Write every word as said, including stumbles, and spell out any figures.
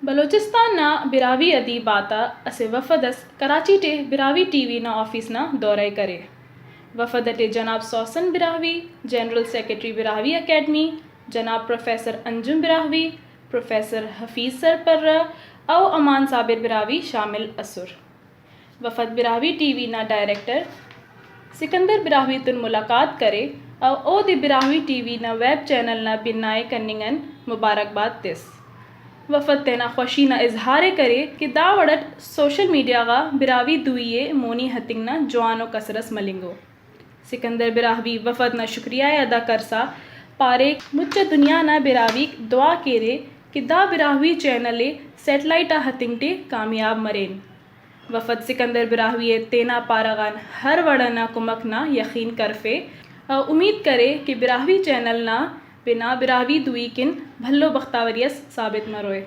بلوچستان نا براہوئی ادیب آتا اسہ وفد اس کراچی ٹی براہوئی ٹی وی نا آفس نا دورہ ءِ کرے۔ وفد اٹی جناب سوسن براہوئی، جنرل سیکرٹری براہوئی اکیڈمی، جناب پروفیسر انجم براہوئی، پروفیسر حفیظ سرپرہ و امان صابر براہوئی شامل ئسر۔ وفد براہوئی ٹی وی نا ڈائریکٹر سکندر براہوئی تون ملاقات کرے و اودے براہوئی ٹی وی نا ویب چینل نا بنائی کننگ آن مبارکباد تس۔ وفد تینا خوشی نا اظہار ءِ کرے کہ دا وڑ اٹ سوشل میڈیا غا براہوئی دوئی ءِ مونی ہتنگ نا جوانو کسر اس ملنگو۔ سکندر براہوئی وفد نا شکریہ ءِ ادا کرسا پارے، مچ آ دنیا نا براہوئیک دعا کیرے کہ دا براہوئی چینل ءِ سیٹلائٹ آ ہتنگ ٹی کامیاب مرین۔ وفد سکندر براہوئی ءِ تینا پارہ غان ہر وڑ انا کمک نا یخین کرفے و امیت کرے کہ براہوئی چینل نا بنا براہوئی دوئی کن بھلو بختاوری اس ثابت مروئے۔